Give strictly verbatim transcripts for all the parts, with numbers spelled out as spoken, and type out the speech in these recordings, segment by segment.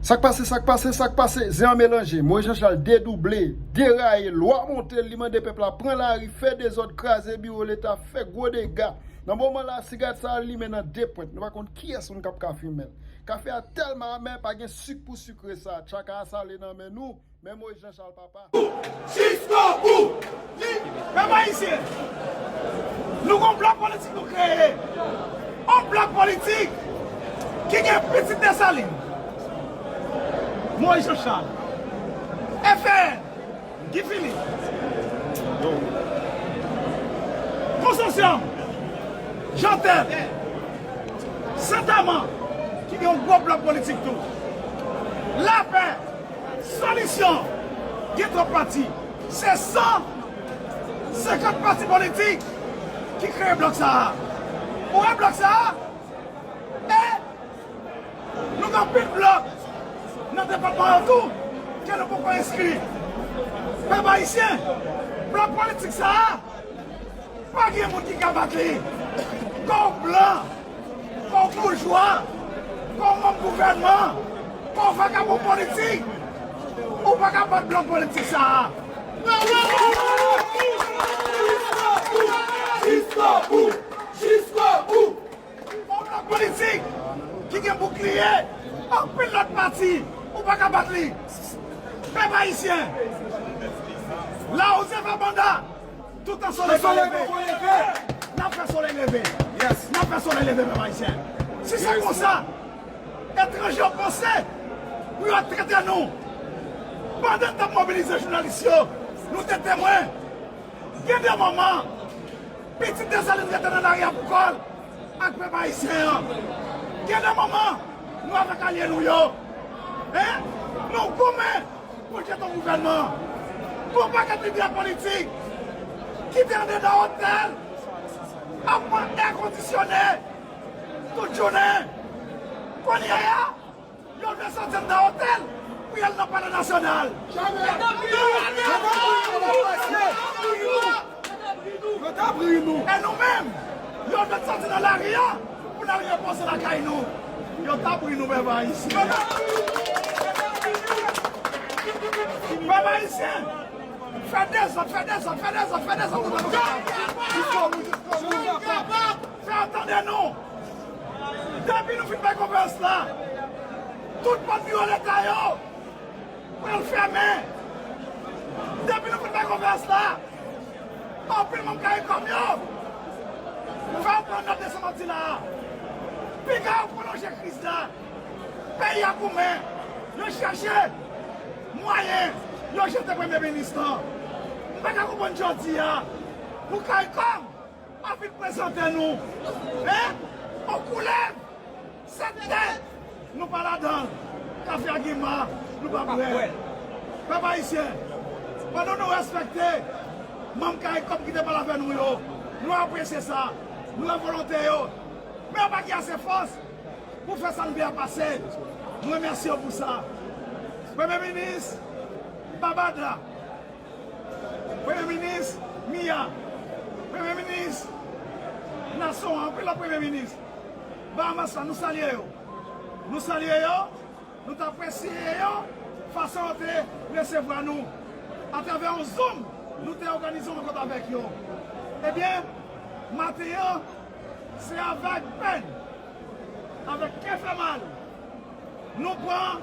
Sa k pase, sa k pase, sa k pase? Zen an melanje. Moyiz Janchal dedouble, deraye, lwa monte l, li mande pèp la pran lari, fè dezòd, kraze biwo Leta, fè gwo dega. Nan moman la, sigarèt sa a limen nan de pwent. Nou pa konn kiyès moun k ap ka fimen l. Kafe a tèlman amè, pa gen sik pou sikre sa. Tchaka a sale nan men nou, men Moyiz Janchal papa. Jiskobou! Pèp ayisyen, nou gon blòk politik nou kreye. Yon blòk politik ki gen pitit Desalin, Moyiz Janchal, F R N, Guy Philippe, Konsosyòm, Jantèl, Sentèman, ki gen yon gwo blòk politik tou. Lapè, Solisyon, gen twòp pati. Se san senkant pati politik ki kreye blòk sa a. Ou wè blòk sa a? E nou gen anpil blòk nan depatman an tou ke nou poko enskri. Pèp ayisyen, blòk politik sa a, pa gen moun ki ka bat li. Kò w blan, kò w boujwa, kò w manm gouvènman, kò w vakabon politik, ou pa ka bat blòk politik sa a. Jiskobou! Jiskobou! Yon blòk politik ki gen boukliye anpil lòt pati, ou pa ka bat li. Pèp ayisyen, lawouze va banda, toutan solèy pa leve, n ap fè solèy leve. N ap fè solèy leve, pèp ayisyen. Si se konsa etranje yo panse pou yo trete nou, pandan n t ap mobilize jounalis yo, nou te temwen. Gen de moman, pitit Desalin rete nan lari a pou kò l ak pèp ayisyen an. Gen de moman, nou avèk alye nou yo. Hein? Nou goumen pou jete yon gouvènman. Pou yon pakèt lidè politik ki te andedan otèl ap pran èkondisyone tout jounen. Kounye a, yo vle soti anndan otèl pou y al nan Palè Nasyonal. Yo t ap ri nou. E nou menm, yo vle soti nan lari a pou n al repoze lakay nou. Yo t ap ri nou, pèp ayisyen. Pèp ayisyen, fè dezòd, fè dezòd, fè dezòd, fè dezòd toutan nou kapab. Fè yo tande nou. Depi nou fin bay konferans la, tout pòt biwo Leta yo pral fèmen. Depi nou fin bay konferans la, anpil manm Karikòm yo, fè yo pran nòt de sa m ap di la a. Piga yo pwolonje kriz la. Peyi a goumen, yo chèche mwayen yo jete premye minis lan. M pa ka konprann jodi a pou Karikòm ap vin prezante nou, hein, yon koulèv sèt tèt, nou pa ladan l. Kafe a gen ma, nou pa bwè. Pèp ayisyen, pandan nou respekte manm Karikòm ki te pale avè nou yo, nou apresye sa, nou wè volonte yo, men yo pa gen ase fòs pou fè sa n vle a pase. Nou remèsye yo pou sa. Premye minis Babada, Premye minis Mia, Premye minis Nason an, anpil lòt premye minis Bahamas la, nou salye yo. Nou salye yo, nou t apresye yo, fason yo te resevwa nou. Atravè yon Zoom, nou te òganize yon rankont avèk yo. Ebyen, maten an, se avèk pèn, avèk kè fè mal, nou pran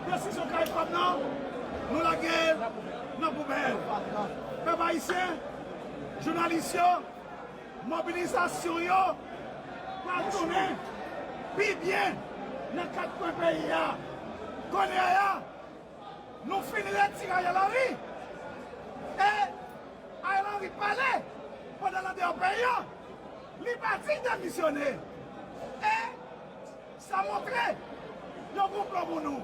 desizyon Karikòm nan, nou lage l nan poubèl. Pèp ayisyen, jounalis yo, mobilizasyon yo pral tounen pi byen nan kat kwen peyi a. Kounye a, nou fin retire Ariel Henry. E Ariel Henry pale pandan l andeyò peyi a. Li pa di l demisyone. E sa montre yo gon plan pou nou.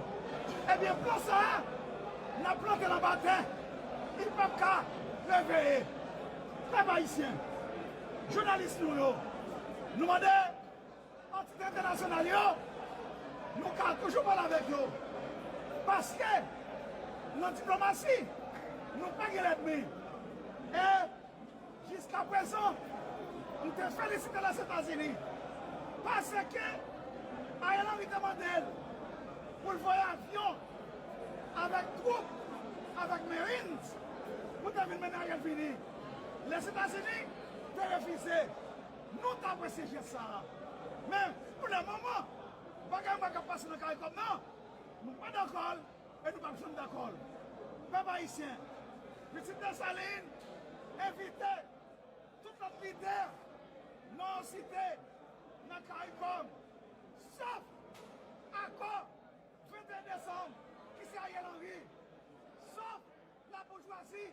Ebyen, plan sa a, n ap plante l anba tè. Li p ap ka reveye. Pèp ayisyen, jounalis nou yo, nou mande antite entènasyonal yo, nou ka toujou pale avèk yo. Paske nan diplomasi, nou pa gen lènmi. E jiskaprezan, m te felisite Lèzetazini paske Ariel Henry te mande l pou l voye avyon avèk twoup, avèk Marines, pou te vin mennen Ariel vini. Lèzetazini te refize. Nou t apresye jès sa a. Men, pou le moman, bagay mwen k ap pase nan Karikòm nan, nou pa dakò l e nou p ap janm dakò l. Pèp ayisyen, pitit Desalin envite tout lòt lidè non site nan Karikòm, sòf akò venteyen desanm ki se Ariel Henry, sòf laboujwazi